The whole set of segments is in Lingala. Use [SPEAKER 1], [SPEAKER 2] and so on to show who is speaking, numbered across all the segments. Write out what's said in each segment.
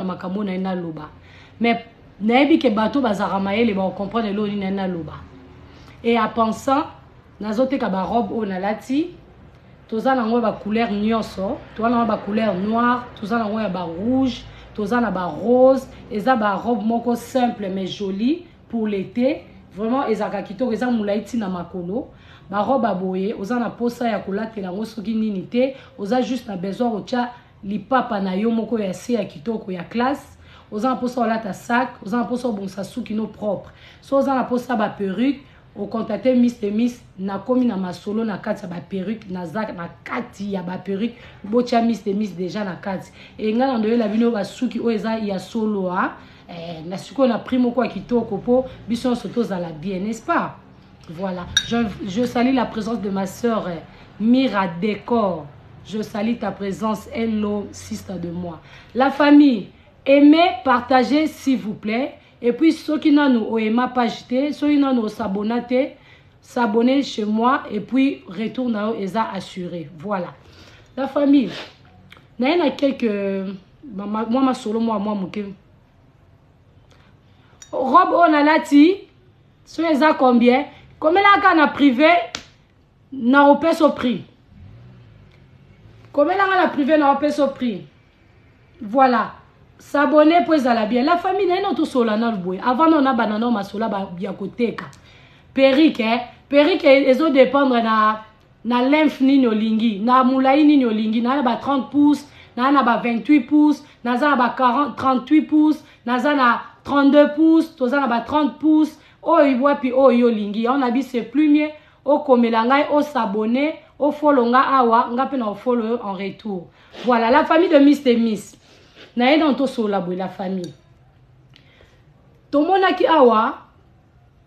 [SPEAKER 1] makambo na ye naloba, mais nayebi ke bato bazalaka mayele, bakocomprendre eloko nini naye naloba. Et en pensant, nazoteka barobe oyo nalati. Toza nango ya bacouleur nyonso. Toza nango ya bacouleur noire, toza nango ya barouge, toza na barose. Eza barobe moko simple mais jolie pour l'été. Vraiment ezalaka kitoko, eza molai ntina makolo. Barobe ya boye, oza na posa ya kolatela yango soki nini te, oza juste na besoin kotya lipapa na yo moko ya se ya kitoko ya classe. Oza na mposa olata sac, oza na mposa obongisa suki no propre, so oza na mposa baperruque, ocontacte Miss de Miss. Nakomi na masolo na kati ya baperruque, naza na kati ya baperruque. Botya Miss de Miss déjà na kati. E ngai na ndoyela bino basuki oyo eza ya solo a na sikoyo na prix moko ya kitoko mpo biso nyonso tozala bien, n'est-ce pas? Voilà, je salue la présence de ma sœur Mira Décor. Je salue ta présence. Hello, sister de moi. La famille, aimez, partagez, s'il vous plaît. Et puis soki nanu oaimer page te, soki nanu osabona te, s'abonner chez moi et puis retour na yo eza assuré. Voilà, la famille, naye na quelques mwa masolo mwa moke. Robe oyo nalati soki eza combien, komelaka na privé, na opesa prix. Komelanga na privé, na opesa prix. Voilà, s'abonner mpo ezala bien. La famille, naye na tosola nanu boye avant na banda na masolo ya koteka perruque. Perruque ezodépendre na length nini olingi, na molai nini olingi. Naa na ba 30 pouces, naa na ba 28 pouces, naza na ba 40, 38 pouces, naza na 32 pouces, toza na ba 30 pouces. Oyo wapi oyo yo olingi, yango na bi c'est plus mieux okomela ngai, osabonner, ofollow nga awa, nga mpe na ofollow yo en retour. Voilà, la famille de Miss de Miss, naye na tosolola boye. La famille, tomonaki awa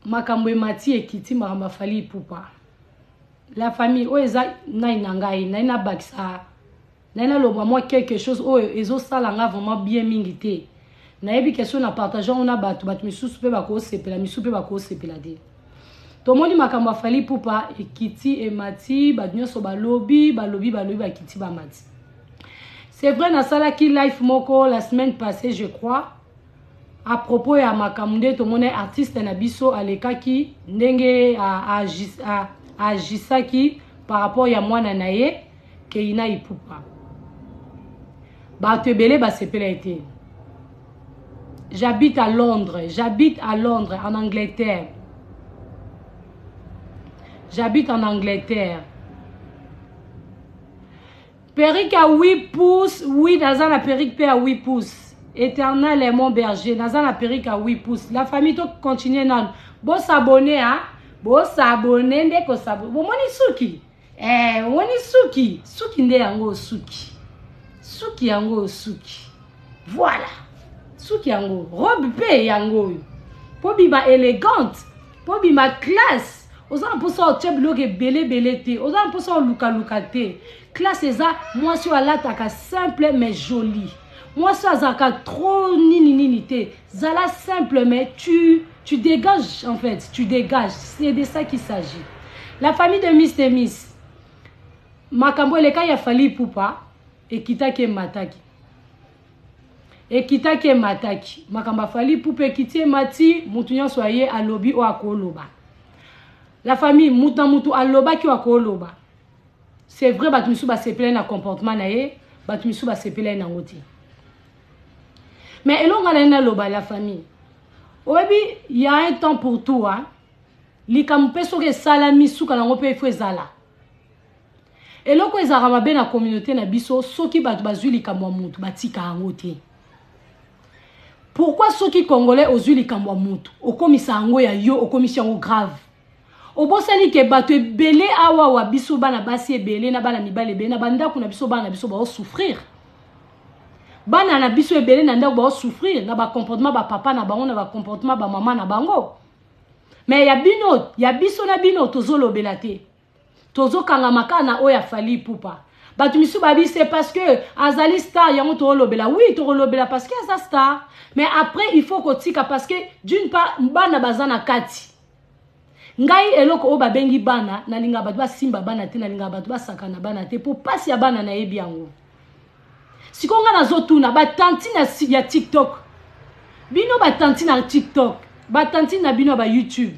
[SPEAKER 1] makambo emati ekiti, makambo ya Fally Ipupa. La famille, oyo eza nai na ngai, nai nabakisa, nai naloba mwa quelque chose oyo ezosala nga vraiment bien mingi te. Nayebi question na partage yango na bato, bato misusu mpe bakosepela, misusu mpe bakosepela te. Tomoni makambo ya Fally Ipupa ekiti emati, bato nyonso balobi, balobi, balobi, bakiti, bamati. C'est vrai, nasalaki live moko la semaine passée, je crois, à propos ya makambo nde tomoni artiste na biso alekaki, ndenge agisaki par rapport ya mwana na ye Keina Ipupa. Bato ebele basepela ete. J'habite à Londres, j'habite à Londres, en Angleterre. J'habite en Angleterre. Perruque à 8 pouces, oui, naza na perruque mpe à 8 pouces. Éternel est mon berger, naza na perruque à 8 pouces. La famille, to continue nanu. Bosabonner, hein? Bosabonner nde kosabonner. Bomoni suki? Omoni suki? Suki nde yango, suki. Suki yango, suki. Voilà. Suki yango, robe mpe yango oyo. Po bima élégante, po bima classe. Oza na mposa otia biloko ebele ebele te, oza na mposa olukaluka te. Classe eza mwasi oyo alataka simple mais joli, mwasi oyo azalaka trop nini nini te. Zala simple mais tu dégages, en fait tu dégages. C'est de ça qu'il s'agit, la famille de Miss de Miss. Makambo eleka ya Fally Ipupa, ekitaki emataki, ekitaki emataki. Makambo ya Fally Ipupa ekiti emati, mutu nyonso aye alobi oyo akoloba. La famille, mutu na mutu alobaki oyo akoloba. C'est vrai, bato misusu basepelai na comportement na ye, bato misusu basepelai nango te. Mais elonga na ye naloba, la famille, oyebi, y a un temps pour tout, hein? Likambo mpe soki esalami, suka nango mpe ifo ezala. Eloko ezalaka mabe na communauté na biso, soki bato bazwi likambo ya motu, batika yango te. Pourquoi soki Congolais ozwi likambo ya motu, okomisa yango ya yo, okomisi yango grave? Obosani ke bato ebele awawa, biso bana basi ebele na bana mibali ebele na bandako na biso, bana na biso baosouffrir, bana na biso ebele na ndako baosouffrir na bacomportement bapapa na bango, na bacomportement bamama na bango. Mais ya bino, ya biso na bino, tozolobela te, tozokangama kaka na oyo ya Fally Ipupa. Bato misusu babi c'est parce que azali star yango tokolobela. Oui, tokolobela parce que aza star, mais après il faut kotika, parce que d'une part bana baza na kati. Ngai eloko oyo babengi bana, nalingaka bato basimba bana te, nalingaka bato basaka na bana te, mpo mpasi ya bana nayebi yango. Sikoyo nga nazotuna batantine ya TikTok, bino batantine ya TikTok, batantine na bino ya ba YouTube,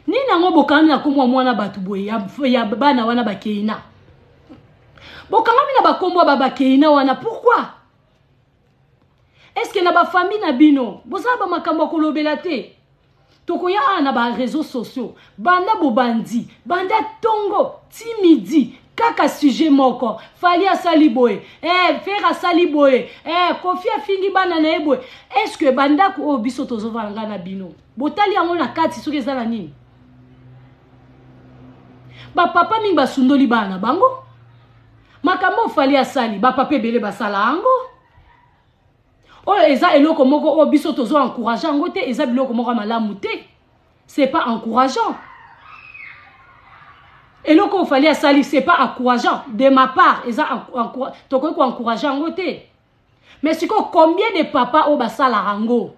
[SPEAKER 1] nini yango bokangami na kombo ya mwana bato boye ya bana wana bakeina? Bokangami na bakombo ya bakeina wana pourquoi? Est-ce que na bafamille na bino bozala bamakambo ya kolobela te? Tokoya awa na bareseau sociaux banda bobandi, banda tongo ti midi, kaka sujet moko. Fally asali boye, Ferre asali boye, Koffi afingi bana na ye boye. Est-ce que bandako oyo biso tozovanda nga na bino botali yango na kati soki eza na nini? Bapapa mingi basundoli bana na bango. Makambo oyo Fally asali, bapapa ebele basala yango. Oyo eza eloko moko oyo biso tozo encourager yango te, eza biloko moko ya malamu te, c'est pas encourageant. Eloko oyo Fally asali, c'est pas encourageant de ma part, eza tokoki koencourager yango te. Mais sikoyo combien de papa oyo basalaka yango,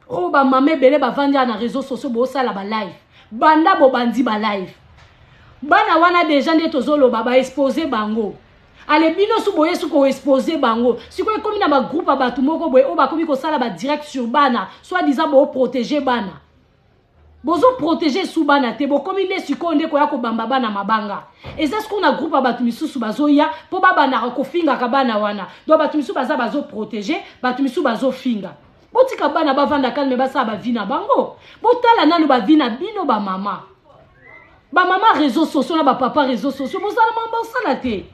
[SPEAKER 1] oyo bamama ebele bavandi na réseaux sociaux bosala ba live, banda bobandi ba live, bana wana deja nde tozoloba baexpose bango. Ale bino su boye su koexpose bango. Sikoyo ekomi na bagroupe ya bato moko boye oyo bakomi kosala badirect sur bana, soit disant boprotéger bana. Bozoprotéger su bana te, bokomi nde sikoyo nde koya kobamba bana mabanga. Eza sikoyo na groupe ya bato misusu bazoya mpo babandaka kofingaka bana wana. Donc bato misusu baza bazoprotéger, bato misusu bazofinga. Botika bana bavanda calme, basala bavi na bango. Botala nanu bavi na bino bamama. Bamama réseaux sociaux na bapapa réseaux sociaux, bozala mama bosala te.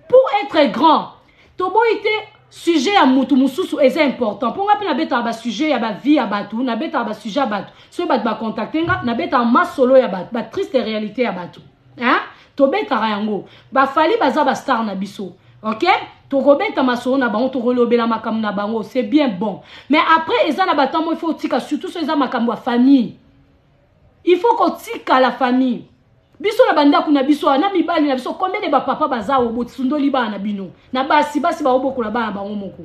[SPEAKER 1] Pour être grand, toboyi te sujet ya mutu mosusu eza important. Mpo nga mpe nabetaka basujet ya bavie ya bato, nabetaka basujet ya bato. Soki bato bacontacte nga, nabetaka masolo ya bato, batriste réalité ya bato. Hein? Tobetaka yango. Bafally baza bastar na biso. Ok? Tokobeta masolo na bango, tokolobela makambo na bango, c'est bien bon. Mais après eza na bato mo il faut otika, surtout so eza makambo ya famille. Il faut kotika la famille. Biso na bandako na biso, na mibali na biso, combien de bapapa baza oyo bosundoli bana na bino? Na basi, basi baobokola bana bango moko.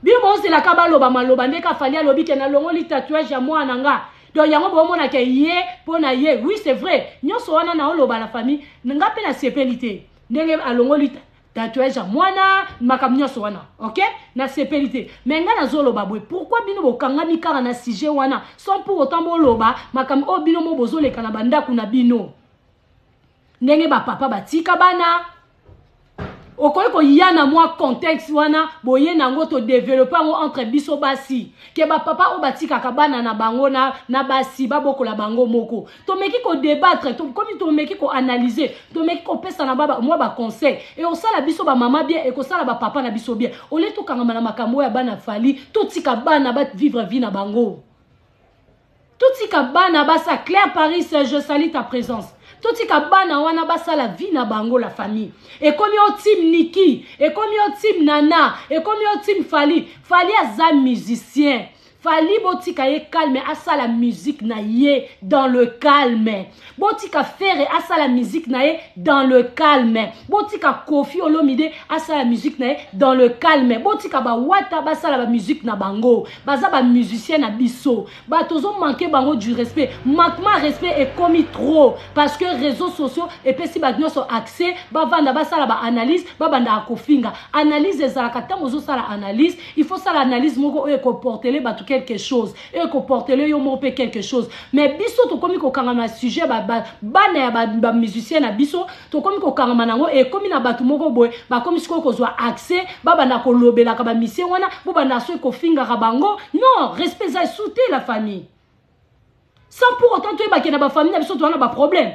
[SPEAKER 1] Bino bozelaka baloba maloba ndeka Fally alobi ke nalongoli tatouage ya mwana nga. Donc yango bomona ke ye mpo na ye. Oui, c'est vrai. Nyonso wana na oloba la famille, nga mpe nasepeli te. Ndenge alongoli tatouage ya mwana, makambo nyonso wana. Ok? Nasepeli te. Mais nga nazoloba boye, pourquoi bino bokangami kaka na sujet wana sans pour autant boloba makambo oyo bino mo bozoleka na bandako na bino? Ndenge bapapa batika bana, okoki koya na mwa contexte wana boye nango todévelopper yango entre biso basi, ke bapapa oyo batikaka bana na bango na basi babokola bango moko. Tomeki kodébattre, komi tomeki koanalyser, tomeki kopesa na mwa baconseil e osala biso bamama bien, ekosala bapapa na biso bien. Olie tokangama na makambo oyo ya bana Fally, totika bana bavivre vie na bango. Totika bana basa. Claire Paris, je salue ta présence. Totika bana wana basala vie na bango. La famille, ekomi o team Niki, ekomi o team Nana, ekomi o team Fally. Fally aza musicien. Fally, botika ye calme, asala musique na ye dans le calme. Botika Ferre asala musique na ye dans le calme. Botika Koffi Olomide asala musique na ye dans le calme. Botika bawata basala bamusique na bango. Baza bamusicien na biso. Bato ozomanquer bango du respect. Manquement respect ekomi trop parce que réseaux sociaux epesi bato nyonso accès bavanda basala baanalyse, babandaka kofinga. Analyse ezalaka, ntango ozosala analyse, il faut sala analyse moko oyo ekoportele bato quelque chose, oyo ekoportele yo moko mpe quelque chose. Mais biso tokomi kokangama na sujet bana ya bamusicien na biso, tokomi kokangama nango. Ekomi na bato moko boye bakomi sikoyo kozwa accès, babanda kolobelaka bamusicien wana, bobanda soki kofingaka bango. Non, respect eza esu te, la famille. Sans pour autant toyebake na bafamille na biso toza na baproblème,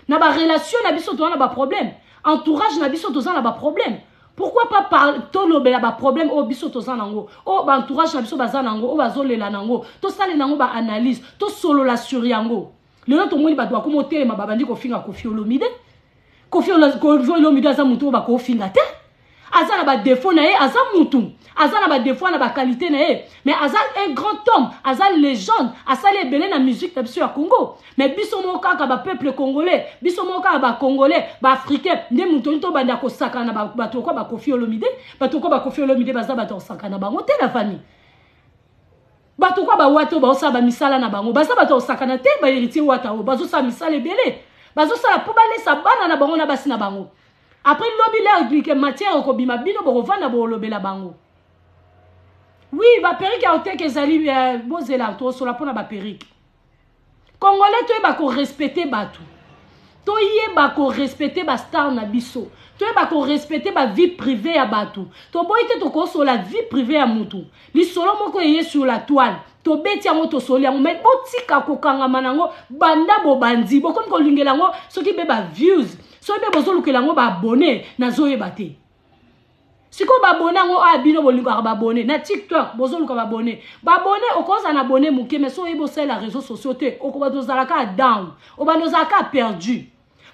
[SPEAKER 1] na barelation na biso toza na baproblème, entourage na biso toza na baproblème. Pourquoi pas par tolobela baproblème oyo biso toza nango, oyo baentourage na biso baza nango, oyo bazolela nango? Tosalela yango baanalyse, tosolola sur yango. Lelo tomoni bato bakoma otelema, babandi kofinga Koffi Olomide. Koffi Olomide aza motu oyo bakofinga te. Aza na badéfaut na ye, aza mutu, aza na badéfaut na baqualité na ye, mais aza un grand homme, aza légende, asali ebele na musique na biso ya Congo. Mais biso moko kaka bapeuple congolais, biso moko kaka bacongolais, baafricain nde moto oni tobanda kosakana na bato okwa baKoffi Olomide. Bato okwa baKoffi Olomide baza bato ya kosakana na bango te, la famille. Bato kwa bawata oyo baosala bamisala na bango, baza bato ya kosakana te. Bahéritier Wata oyo bazosala misala ebele, bazosala mpo balesa bana na bango na basi na bango. Après lobi lere matière ekobima, bino bokovanda bokolobela bango. Oui, baperike ya oteke ezali euh, bozela tosola mpona baperike. Congolais, toyeba korespecte bato, toyeba korespecte bastar na biso, toyeba korespecte bavie privée ya bato. Toboyi te, tokosola vie privée ya mutu. Lisolo moko eye sur la toile, tobeti yango, tosoli yango, mais botika kokangama nango. Banda bobandi, bokomi kolingela yango soki mpe baviews, soki mpe bozolukela yango baabonné, nazoyeba te. Sikoyo babone yango oyo bino bolingaka babone na TikTok, bozoluka babone. Babone, okozala na bone moke, mais so oyebi osalela réseau sociaux te, okobanda ozala kaka down, obanda ozala kaka perdu.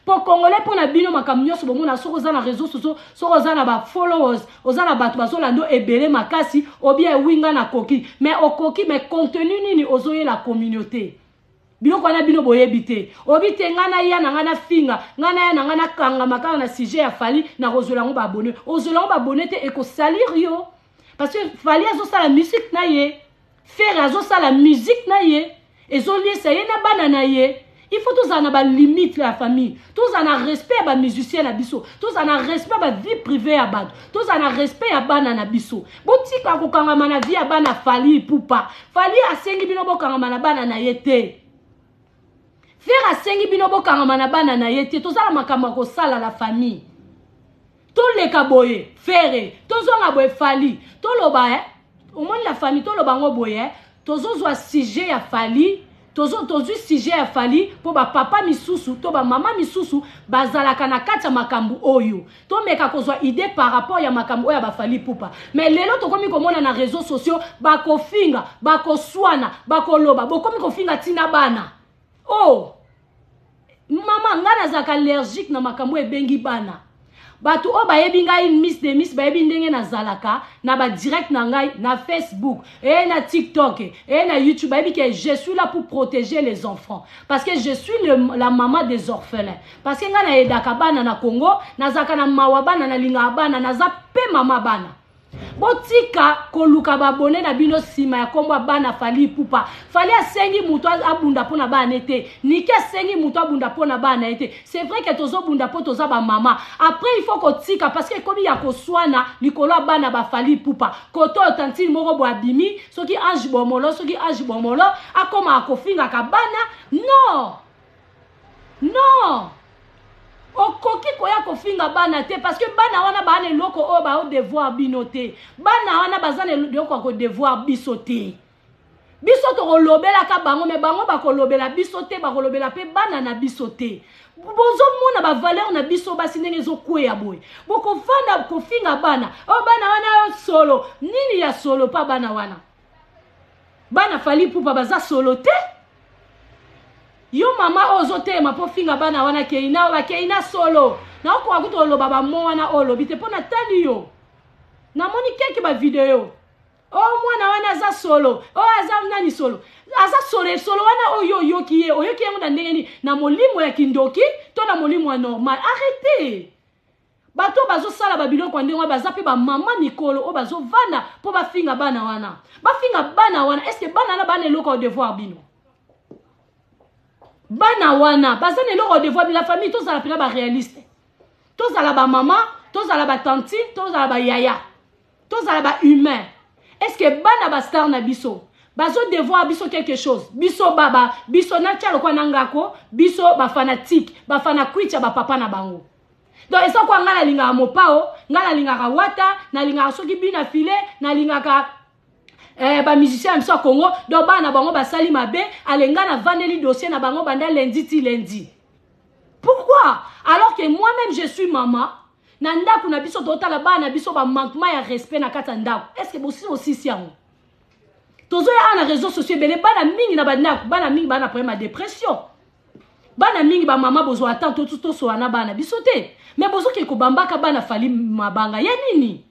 [SPEAKER 1] Mpo Congolais, mpo na bino makambo nyonso bomona, soki oza na réseau sociaux, soki oza na bafollowers, oza na bato bazolanda ebele makasi, obia ewi nga nakoki. Mais okoki, mais contenu nini ozoyela communauté? Biloko wana bino boyebi te. Obi te, ngai naya na ngai nafinga, ngai naya na ngai nakangama kaka na sujet ya Fally, nakozwela yango baabonné. Ozwela yango baabonné te, ekosalir yo, parce que Fally azosala musique na ye, Ferre azosala musique na ye, ezoliesa ye na bana na ye. Il faut tozala na balimite ya famille, tozala na respect ya bamusicien na biso, tozala na respect ya bavie privée ya bato, tozala na respect ya bana na biso. Botika kokangama na vie ya bana Fally Ipupa. Fally asengi bino bokangama na bana na ye te. Ferre asengi bino bokangama na bana na ye te. Tozala makambo ya kosala, la famille. Toleka boye Ferre, tozonga boye Fally, toloba eh? Omoni, la famille, toloba yango boye eh? Tozozwa sujet ya Fally, tozwi sujet ya Fally mpo bapapa misusu to bamama misusu bazalaka na kati ya makambo oyo. Tomeka kozwa idée par rapport ya makambo oyo ya baFally Ipupa. Mais lelo tokomi komona na réseaux sociaux, bakofinga, bakoswana, bakoloba, bokomi kofinga ntina bana. Oh mama, ngai nazalaka allergique na makambo ebengi bana. Bato oyo bayebi ngai, Miss de Miss, bayebi ndenge nazalaka na badirect na ngai na Facebook e na TikTok e na YouTube. Bayebi ke je suis là pour protéger les enfants, parce que je suis la maman des orphelins, parce que ngai nayedaka bana na Congo, nazalaka na mawa bana, nalingaka bana, naza mpe mama bana. Botika koluka babone na bino nsima ya nkombo ya bana Fally Ipupa. Fally asengi moto abunda mpo na bana te. Niki asengi moto abunda mpo na bana ye te. C'est vrai ke tozobunda mpo toza bamama. Après, il faut kotika, parce que ekomi ya koswana likolo ya bana baFally Ipupa. Koto oyo, tantine moko boye abimi, soki Ange Bomolo, soki Ange Bomolo, akóma akofingaka bana. Non, non, okoki koya kofinga bana te, parce que bana wana baa na eloko oyo baodevoir bino te. Bana wana baza na eloko ya kodevoir biso te. Biso tokolobelaka bango, mais bango bakolobela biso te, bakolobela mpe bana na biso te. Bozomona bavaleur na biso basi ndenge ezokweya boye. Bokovanda kofinga bana oyo, bana wana solo nini ya solo? Mpa bana wana, bana Fally Ipupa baza solo te. Yo mama oyo ozotelema mpo finga bana wana, kei na bakei na solo. Naokoka kuta oloba bamo wana oyo olobi te, mpo natali yo, namoni keke bavideo oyo. Mwana wana aza solo, oyo aza nani solo, aza solo. Solo wana oyo oyoki ye, oyoki yango na ndenge nini? Na molimo ya kindoki to na molimo ya normal? Arrête. Bato oyo bazosala babiloko ya ndenge wana baza mpe bamama mikolo oyo bazovanda mpo bafinga bana wana. Bafinga bana wana, est-ce bana wana bana eloko ya devoir bino? Bana wana baza na eloko ya devoir bino? La famille, tozala mpena baréaliste. Tozala bamama, tozala batantine, tozala bayaya, tozala bahumain. Est ce que bana bastar na biso bazodevoir biso quelque chose? Biso baba, biso natia lokwa na ngako, biso bafanatique, bafanakwiti ya bapapa na bango. Donc eza kwa ngai nalingaka Mopao, ngai nalingaka Wata, nalingaka soki bina file, nalingaka bamusicien ya biso ya Congo. Donc bana na bango basali mabe, ale ngai navandeli dossier na bango banda lundi ti lundi. Pourquoi? Alors que moi-même, je suis maman na ndako na biso, totala bana na biso, bamanquement ya respect na kati ya ndako. Est ce que bosi osisi yango? Tozoya awa na réseau sociaux ebele, bana mingi na bandako, bana mingi bana problème ya dépression, bana mingi. Bamama, bozwa ata tosola na bana biso te, mais bozoke kobambaka bana Fally mabanga ya nini?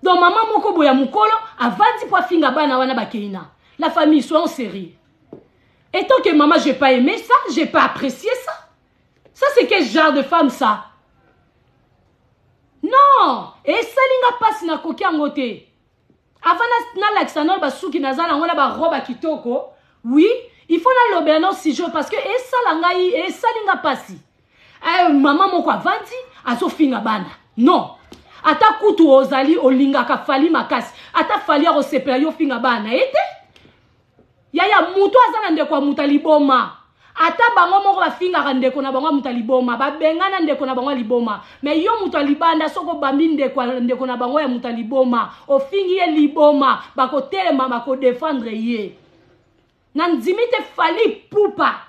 [SPEAKER 1] Donc mama moko boya mokolo avandi mpo afinga bana wana bakei na. La famille, soyons sérieux. Étant que maman, j'ai pas aimé ça, j'ai pas apprécié ça. Ça, c'est quel genre de femme, ça? Non, esalinga mpasi, nakoki yango te. Avant nalakisa nano basuki naza nango na barobe ya kitoko, oui, il faut nalobela no sujet, parce que esala ngai, esalinga mpasi. Eh, mama moko avandi azofinga bana non ata kutu ozali olingaka fali makasi ata fali akosepela yo ofinga bana na ye te yaya moto aza na ndeko ya moto ya liboma ata bango moko bafingaka ndeko na bango ya moto ya liboma babengana ndeko na bango ya liboma me yo moto ya libanda soki obambi ndeko, ndeko na bango ya moto ya liboma ofingi ye liboma bakotelema bakodefendre ye na ndimi te fali pupa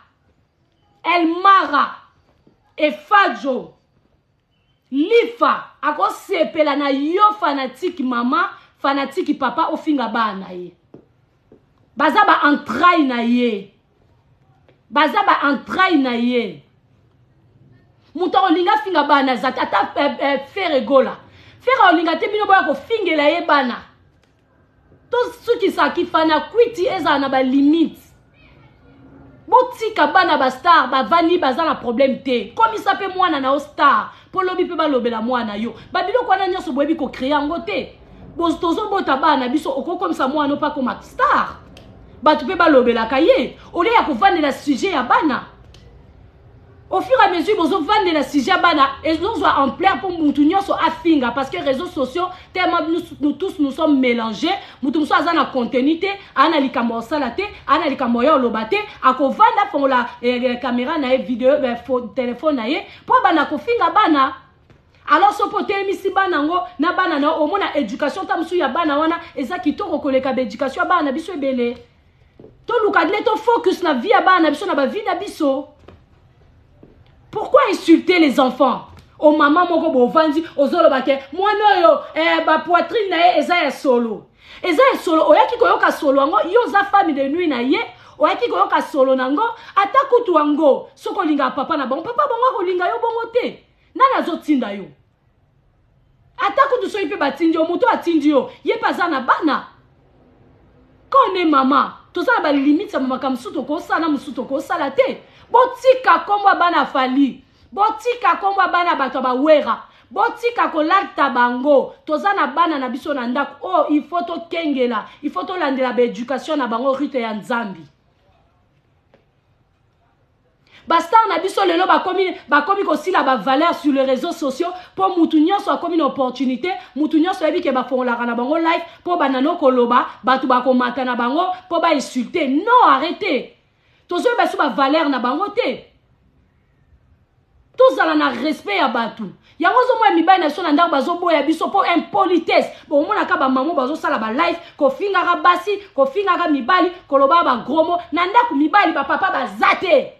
[SPEAKER 1] elmara efajo lifa akosepela na yo fanatike mama fanatike papa ofinga bana na ye baza ba entraille na ye baza ba entraille na ye moto akolinga afinga bana aza te ata eh, eh, fere gola fere akolinga te bino boya kofingela ye bana tosukisa kifana kwiti ezala na balimite botika bana bastar bavandi baza na problème te komisa mpe mwana na yo star mpo lobi mpe balobela mwana yo babiloko wana nyonso boyebi kocree yango te tozobota bana na biso okokomisa mwana mpe akoma star bato mpe balobelaka ye olie ya kovandela sujet ya bana au fur et à mesure bozovandela sujet ya bana ezozwa ampleur mpo mutu nyonso afinga parce que réseaux sociaux tellement nous, nous tous nous sommes mélangés mutu mosusu aza na contenu te aa na likambo ya kosala te aa na likambo ya oloba te akovanda afongola eh, eh, kamera na ye video eh, telefone na ye mpo abanda kofinga bana alors soki otelemisi bana yango na bana na yo omona éducation ta mosusu ya bana wana eza kitoko koleka baéducation ya bana na biso ebele toluka nde tofocus na vie ya bana na biso na bavie na biso pourquoi insulter les enfants o mama moko bovandi ozoloba ke mwana oyo eh, bapoitrine na ye eza ya solo eza ya solo oyaki koyoka solo yango yo oza femme de nuit na ye oyaki koyoka solo na yango ata kutu yango soki olingaka papa na bango papa bango akolinga yo bongo te nani azotinda yo ata kutu soki mpe batindi yo moto atindi yo ye mpe aza na bana kone mama toza na balimite ya makambo mosusu tokosala na mosusu tokosala te botika nkombo ya bana fali botika nkombo ya bana bato ya bawera botika kolata bango toza na bana na biso na ndako oyo oh, il faut tokengela il faut tolandela baéducation na bango rite ya nzambi bastar na biso lelo bakomi bakomi kosila bavaleur sur les réseaux sociaux mpo mutu nyonso akomi na opportunité mutu nyonso ayebi ke bafongolaka na bango live mpo banano koloba bato bakomata na bango mpo bainsulte non arrete tozoyeba so bavaleur na bango te tozala na respect ya bato yango ozomona mibali na biso na ndako bazoboya biso mpo impolitesse bomonaka bamamo bazosala balive kofingaka basi kofingaka mibali kolobaka bagromo na ndako mibali bapapa baza te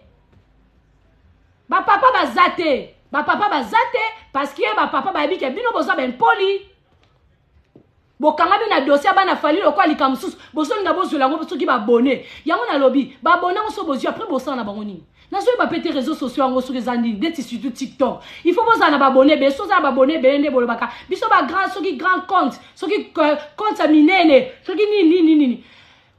[SPEAKER 1] bapapa baza te bapapa baza te parce que bapapa bayebi ke bino boza baimpoli bokangami na dossier ya bana fali lokola likambo mosusu bozolinga bozwela yango soki babone yango nalobi babone yango so bozwi apres bosala na bango nini nazoyeba mpe te réseau sociaux yango soki eza nini ndeti surtout tiktok il faut bozala na babone ebele so oza na babone ebele nde bolobaka biso bagrand soki grand compte soki euh, compte ya minene soki nini nini nini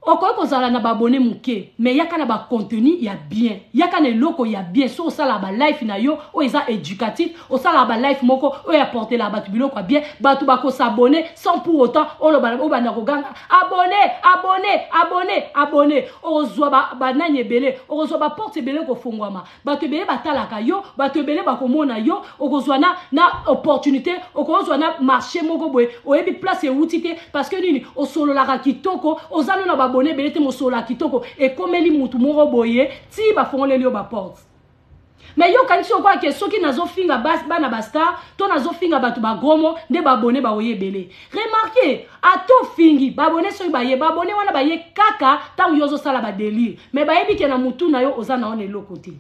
[SPEAKER 1] okoki kozala na baabone moke mais yaka na bacontenu ya bien yaka na eloko ya bien so osalaka balife na yo oyo eza éducatif osalaka balife moko oyo aportelaka bato biloko ya bien bato bakosabone sans pour autant obanda koganga abone abone abone abone okozwa banani ebele okozwa baporte ebele kofongwama bato ebele batalaka yo bato ebele bakomona yo okozwa na, na opportunité okozwa na marché moko boye oyebi place ewuti te parce que nini osololaka kitoko oza no na babone ebele te mosololaka kitoko ekomeli mutu moko boye ti bafongoleli yo baporte me yo okanisi okoya ke soki nazofinga bana bastar to nazofinga bato bagromo nde babone baoye ebele remarke ata ofingi babone soki baye babone wana baye kaka ntango yo ozosala badelire me bayebi ke na mutu na yo oza na wana eloko te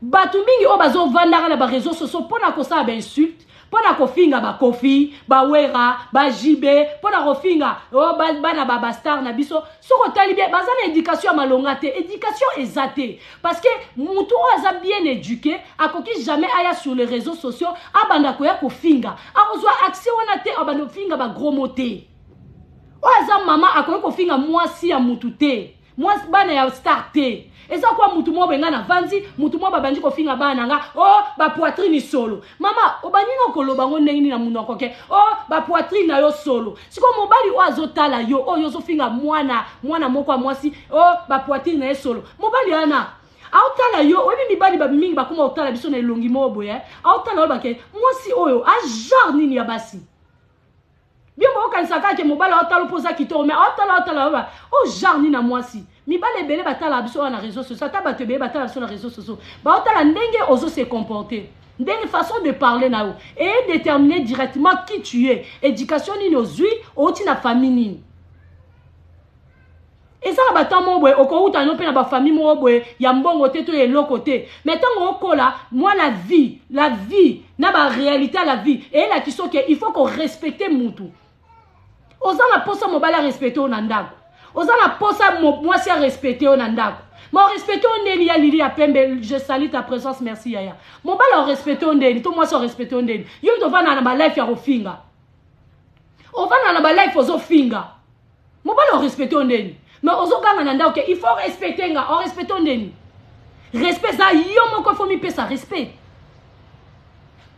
[SPEAKER 1] bato mingi oyo bazovandaka na bareseau sociaux mpo na kosala bainsulte mpo na kofinga bakofi bawera bajibe mpo na kofinga oh, bana ba bastar na biso soki otali bien baza na éducation ya malonga te éducation eza te parce que motu oyo aza bien éduqué akoki jamais aya sur les réseaux sociaux abanda koya kofinga akozwa accès wana te abanda kofinga bagros mot te oyo aza mama akoki kofinga mwasi ya mutu te mwasi bana ya star te eza kwa mutu moko boye ngai navandi mutu moko babandi kofinga bana na nga o oh, bapoitrine solo mama obandi na koloba yango ndenge nini na monoko ke o oh, bapoitrine na yo solo sikoyo mobali oyo azotala yo oyo ozofinga mwana mwana moko ya mwasi o oh, bapoitrine na ye solo mobali wana Aotala yo, oyebi mibali ba mingi bakoma otala biso na elongi moko boye. Eh? Aotala yo bake mwasi oyo a genre nini ya basi. Bien bokanisa kaka ke mobali aotala mpo oza kitoko mais aotala aotala yo ba o genre nini na mwasi. Mibali ebele batala biso wana na réseaux sociaux, ata bato ebele batala biso na réseaux sociaux. Baotala ndenge ozo se comporter. Ndenge façon de parler na yo et déterminer directement qui tu es. Éducation nini ozui, outi na famille nini. Eza na ba temps moko boye okowuta no mpe na ba famille moko boye ya mbongo te to ya eloko te mais ntango okola mwa la vie la vie na ba réalité ya la vie eyelakisa oke il faut ko respecter mutu. Oza na posa mobali a respecter yo na ndako, oza na posa mwasi a respecter yo na ndako, ma orespecte yo ndeni ya Lili ya pembe, je salue ta présence, merci yaya. Mobali orespecte yo ndeni to mwasi orespecte yo ndeni? Yo moto ovanda na ba life ya kofinga, ovanda na ba life ozofinga mobali orespecte yo ndeni, mais ozoganga na ndako ke il faut respecter nga, orespecte yo ndeni? Respect eza yo moko, faut mipesa respect.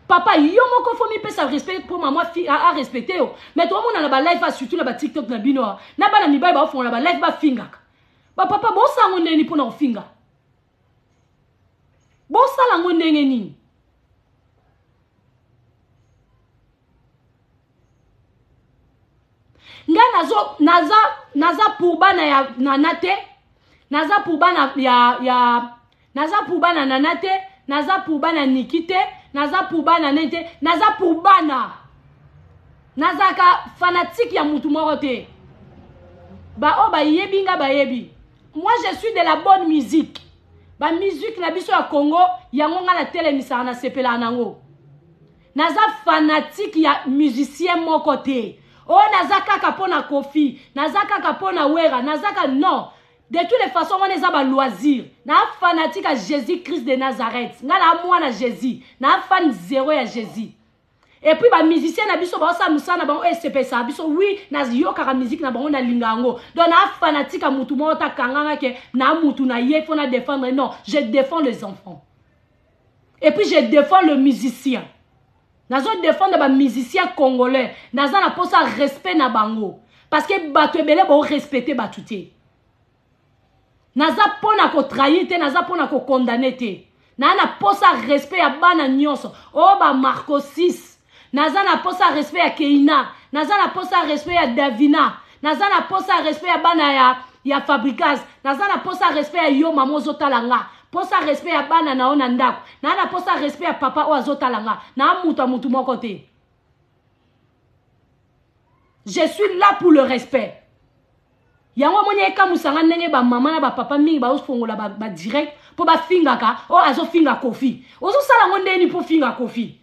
[SPEAKER 1] Papa yo moko faut mipesa respect po mama fi a, a respecte yo. Mais toomona na ba live surtout na ba TikTok na bino na bana mibali baofongola ba live bafingaka. Ba papa bosala yango ndenge nini mpona kofinga? Bosala yango ndenge nini? Nga nazo naza naza pour bana ya nana te, naza pour bana ya ya naza pour bana nana te, naza pour bana niki te, naza pour bana nene te, naza pour bana. Nazalaka fanatique ya mutu moko te. Ba oyo bayebi nga bayebi. Moi je suis de la bonne musique. Ba musique na biso ya Congo yango nga na telemisaka na sepelaka nango. Naza fanatique ya musicien moko te. Oh naza kaka pona Koffi, naza kaka pona Wera, naza kaka non. De toutes les façons wana eza ba loisir. Na fanatique ya Jésus Christ de Nazareth. Nga na mwana Jésus, na fan zéro ya Jésus. Et puis ba musiciens na biso ba sa musala na bango esepesa biso. Oui, na yokaka musique na bango na linga yango. Donc na fanatique ya mutu moko ta kanganga ke na mutu na ye faut na défendre. Non, je défends les enfants. Et puis je défends le musicien. Nazo défendre ba musiciens congolais. Naza na posa respect na bango. Parce que bato ebele bo respecter bato te. Naza pona ko trahir te, naza pona ko condamner te. Na na posa respect ya bana nyonso. Oh ba Marco 6. Naza na posa respect ya Keina. Naza na posa respect ya Davina. Naza na posa respect ya bana ya ya Fabricaz. Naza na posa respect ya yo mama ozotala nga. Posa respect ya bana na yo na ndako. Na na posa respect ya papa oyo azotala nga. Na mutu ya mutu moko te. Je suis là pour le respect. Yango omoni ekamusanga ndenge ba mama na ba papa mingi baofongola ba, ba direct mpo bafingaka oyo oh, azofinga Koffi. Ozosala yango ndenge nini mpo ofinga Koffi?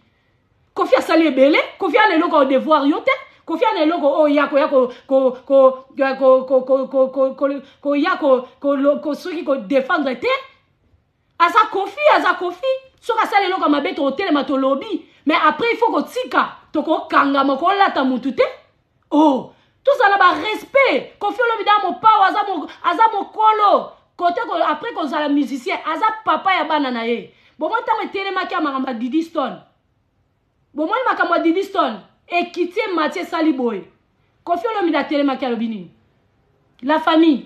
[SPEAKER 1] Koffi asali ebele, Koffi ana eloko ya devoir yo te. Koffi ana eloko oyo ya koya ko ko ko ko ko ko ko ko ko koya ko ko ko soki ko défendre te. Aza Koffi, aza Koffi. Soki asali eloko ya mabe tokotelema tolobi, mais après il faut kotika, tokokangama kolata mutu te. Oh, tozala ba respect. Koffi Olomide aza mopao, aza mo, aza mokolo. Kote ko, après kozala musicien, aza papa ya bana na ye. Bomoni ntango etelemaki ya makambo ya Didi Stone. Bomoni makambo ya Didi Stone, ekiti emati esali boye. Koffi Olomide atelemaki alobi nini? La famille,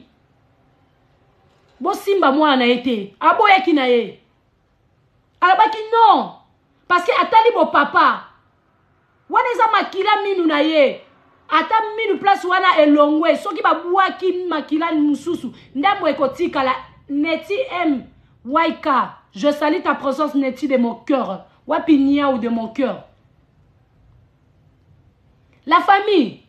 [SPEAKER 1] bosimba mwana na ye te, aboyaki na ye. Alobaki non, parce que atali bo papa. Wana eza makila minu na ye. Ata minu place wana elongwe, soki babwaki makila mususu, ndambo ekotikala. Neti M YK, je salue ta présence Neti de mon cœur. Wapi niaou de mon cœur. La famille,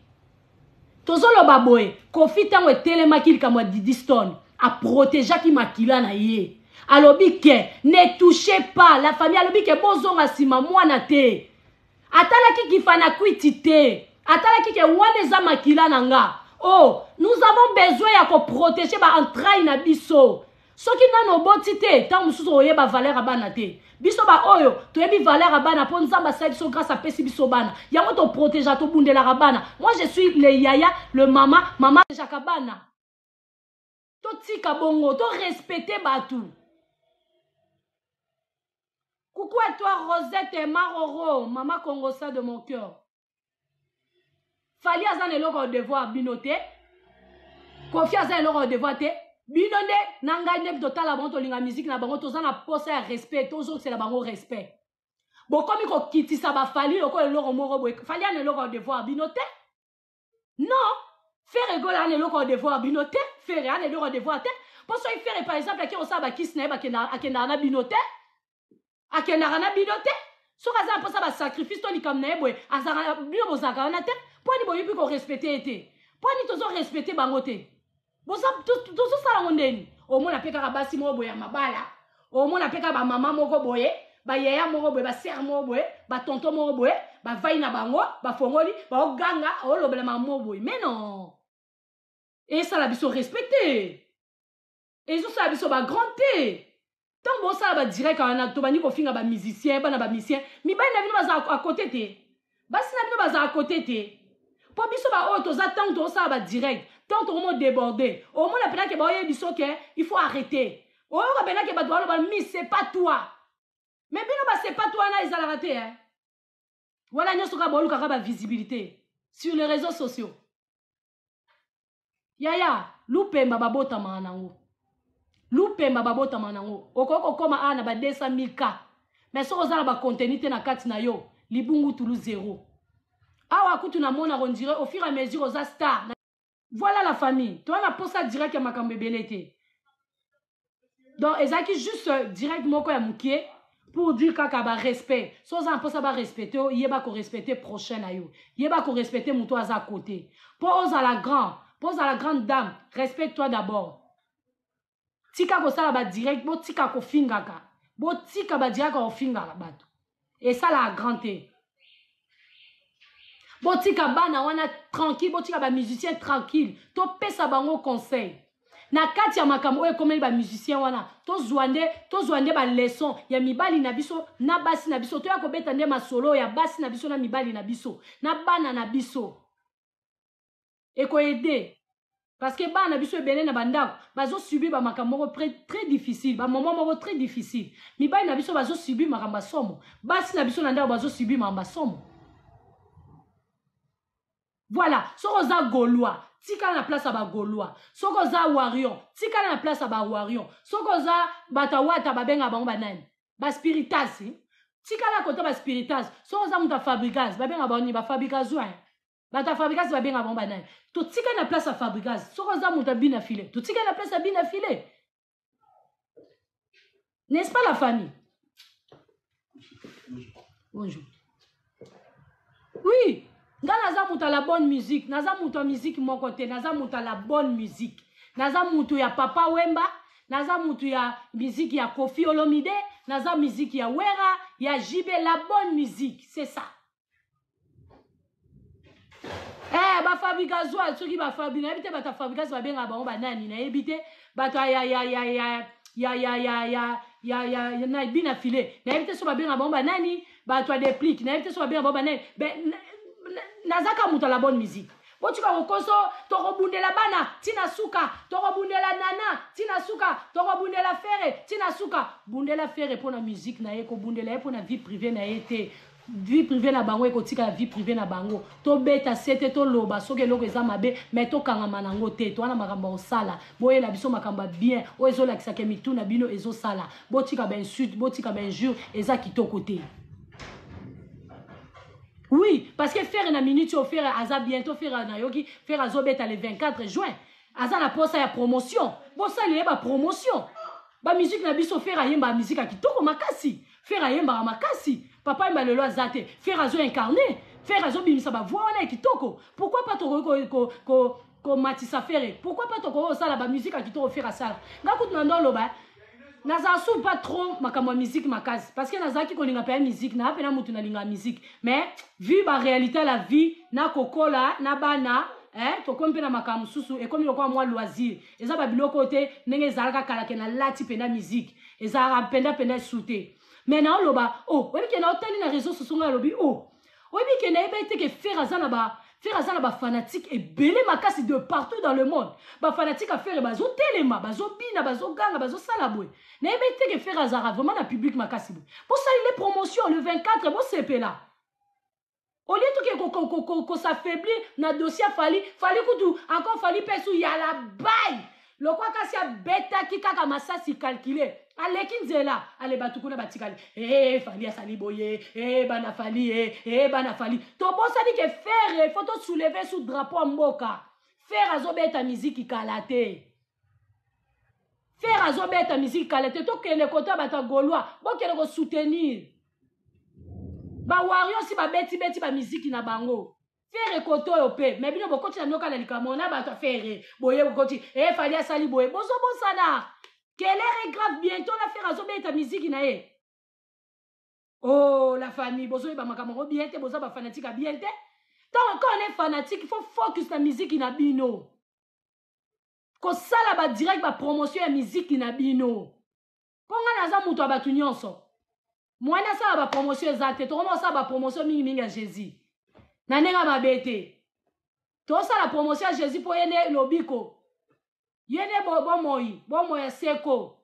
[SPEAKER 1] tozoloba boye, Koffi tango etelemaki likambo ya Didi Stone, a protégeaki makila na ye. Alobi ke ne touchez pas la famille, alobi ke bozonga sima mwana te. Atalaki kifana kwiti te. Atalaki ke wana eza makila na nga. Oh, nous avons besoin ya ko protéger ba entrailles na biso. Soki nanu oboti te, tango mosusu oyeba valeur ya bana te. Biso ba oyo toyebi valeur ya bana po Nzambe asali biso grâce apesi biso bana. Yango to protéger, to bundelaka bana. Moi je suis le yaya, le mama, mama jaka bana. Totika bongo, to respecter batu. Coucou à toi Rosette Maroro, maman Kongosa de mon cœur. Fally aza na eloko ya devoir bino te. Koffi aza eloko ya devoir te. Bino nde na ngai nde totala bango, tolinga musique na bango, toza na posa ya respect, tozongisela bango respect. Bokomi kokitisa ba Fally lokola eloko moko boye. Fally ana eloko ya devoir bino te. Non, Ferre Gola ana eloko ya devoir bino te. Ferre ana eloko ya devoir te. Po soki Ferre par exemple ake kosala bakisi na ye, akendaka na bino te. Akendaka na bino te. Soki aza na mposa ba sacrifice to likambo na ye boye, azalaka bino bozalaka wana te. Mpo nini boyebi korespecte ye te? Mpo nini tozo respecte bango te? Tozosala yango ndeni? Omona mpe kaka basi moko boye ya mabala, omona mpe kaka bamama moko boye, bayaya moko boye, basere moko boye, batonto moko boye, bavai na bango, bafongoli, baoganga, olobela mama moko boye. Mais non, esala biso respecte, ezosala biso bagrand te. Ntango bosala badirect wana, tobandi kofinga bamusicien, bana bamusicien, mibali na bino bazala à côté te, basi na bino bazala à côté te. Mpo biso baoyo toza, ntango tozosala badirect, ntango tokomo déborde, omona mpenza ke baoyebi biso ke il faut arrêter. Oyoka mpenza ke bato baloba miss c'est pas toi. Mais bino ba c'est pas toi wana ezalaka te, hein? Wana nyonso kaka bolukaka ba visibilité sur les réseaux sociaux. Yaya, lupemba babotamaka nango, lupemba babotamaka nango. Okoki kokóma awa na ba 200 000 k, mais soki oza na bacontenu te na kati na yo, libungu tulu zéro. Awa kutu namona on dirait au fur et à mesure oza star. Voilà la famille, toza na posa direct ya makambo ebele te. Donc ezalaki juste direct moko ya mokie pour dire kaka ba respect. So oza na mposa ba respecte yo, yeba korespecte prochain na yo, yeba korespecte moto aza à côté. Mpo ozala grand, mpo ozala grande dame, respecte toi d'abord. Tika kosala ba direct, botika kofingaka, botika ba direct ya kofingaka bato, esalaka grand te. Botika bana wana tranquille, botika ba musicien tranquille, topesa bango conseil na kati ya makambo oyo ekomeli ba musicien wana. Tozwa nde ba leçon ya mibali na biso na basi na biso. Toya kobeta nde masolo ya basi na biso na mibali na biso na bana na biso, ekoaider, parce que bana na biso ebele na bandako bazosubir bamakambo moko très, très difficile, bamoment moko très difficile. Mibali na biso bazosubir makambo ya somo, basi na biso na ndako bazosubir makambo ya somo. Voilà, soki oza Gaulois, tikala na place ya bagaulois. Soki oza Warrior, tikala na place ya bawarrior. Soki oza bato ya Wata, babengaka bango banani? Baspiritas, tikala kota baspiritas. Soki oza moto ya Fabregas, babengaka bango nini? Bafabricazoi. Bato ya Fabregas babengaka bango banani? Totikali na place ya Fabregas. Soki oza moto ya Bina File, totikali na place ya Bina File, n'est-ce pas la famille? Bonjour. Oui, nga naza moto ya la bonne musique, naza moto ya musique moko te, naza moto ya la bonne musique. Naza moto ya Papa Wemba, naza moto ya musique ya Koffi Olomide, naza musique ya Wera, ya JB, la bonne musique, c'est ça. Eh, bafabrikazwa, soki bafabri, nayebi te bato ya Fabregas babengaka bango banani, nayebi te. Bato ya ya ya ya ya ya ya ya ya ya ya na Bina File, nayebi te so babengaka bango banani. Bato ya Déplique, nayebi te so babengaka bango banani. Naza kaka moto ya la bonne musique. Botika kokoso. Tokobundela bana ntina suka, tokobundela nana ntina suka, tokobundela Ferre ntina suka. Bundela Ferre mpo na musique na ye, kobundela ye mpo na vie privée na ye te. Vie privée na bango ekotikala vie privée na bango. Tobeta se te, toloba soki eloko eza mabe, mais tokangama nango te. Towana makambo ya kosala, boyela biso makambo ya bien oyo ezolakisaka mitu na bino ezosala. Botika bainsulte, botika bainjure, eza kitoko te. Oui, parce que Ferre na minute oyo, Ferre aza bientôt, Ferre nayoki Ferre azobeta le 24 juin, aza na posa ya promotion. Bosali ye bapromotion, bamusique na biso. Ferre ayembaka musique ya kitoko makasi, Ferre ayembaka makasi. Papa Yemba lelo aza te, Ferre azo incarne, Ferre azobimisa bavoix wana ya kitoko. Pourquoi pas tokoki komatisa Ferre? Pourquoi pas tokoki kosala bamusique ya kitoko Ferre asala? Nga kutu na ndo oloba, nazala su pas trop makambo ya musique makasi, parce que nazalaki kolinga mpe ya musique naa mpe na mutu nalingaka musique, mais vu baréalité ya la vie, na kokola na bana, eh, tokomi mpe na makambo mosusu, ekomi lokola mwa loisir. Eza babiloko oyo te ndenge ezalaka kala ke nalati mpenza musique, ezalaka mpenza mpenza esu te. Mais naoloba, oh, oyebi ke naotali na réseau sociaux, ngai alobi, oh, oyebi ke nayebi te ke Ferre aza na bafanatique ebele makasi de partout dans le monde. Bafanatique ya Ferre bazotelema, bazobina, bazoganga, bazosala boye. Nayebi te ke Ferre azalaka vraiment na public makasi boye. Bosalile promotion le 24, bosepela, au lieu toke kos'affaiblir na dossier ya Fally. Fally kutu encore, Fally mpe su ya la bay. Lokwa kasi abetaki kaka masasi calcule, aleki nzela, ale bato kuna batikali. Eh, Fally asali boye, eh, bana Fally, eh, eh, bana Fally. Tobosani ke Ferre, faut to soulever sous drapeau ya mboka. Ferre azobeta miziki kala te. Ferre azobeta miziki kala te. Tokende kota bato ya Gaulois, bokende ko soutenir. Ba Warriors si babeti beti ba miziki na bango. Ferre koto oyo pe, mais bino bokoti na bino kaka na likambo na bato ya Ferre. Boye bokoti, eh Fally asali boye. Bozobosana. Quelle heure est grave bientôt la Ferre azobeta miziki na ye. Oh la famille, bozoyeba makambo yango bien te, boza ba fanatique ya bien te. Tant quand on est fanatique, il faut focus na miziki na bino. Kosala ba direct ba promotion ya miziki na bino. Mpo nga naza moto ya bato nyonso. Moyen nasala ba promotion eza te. Tokoma kosala ba promotion mingi mingi ya Jésus. Na ndenge ya mabe te. Tosala promotion ya Jésus mpo ye nde lobiko. Ye nde bomoi, bomoi ya seko.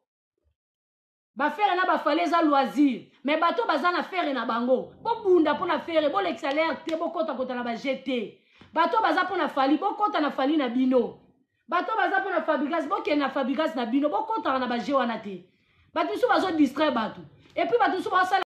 [SPEAKER 1] Ba Ferre na ba Fally eza loisir. Mais bato baza na Ferre na bango. Bobunda mpo na Ferre, bolekisa l'air te, bokota kota na ba GT. Bato baza mpo na Fally, bokota na Fally na bino. Bato baza mpo na Fabregas, bokende na Fabregas na bino, bokotaka na ba jeu wana te. Bato mosusu bazo distraire bato. Et puis bato mosusu basala.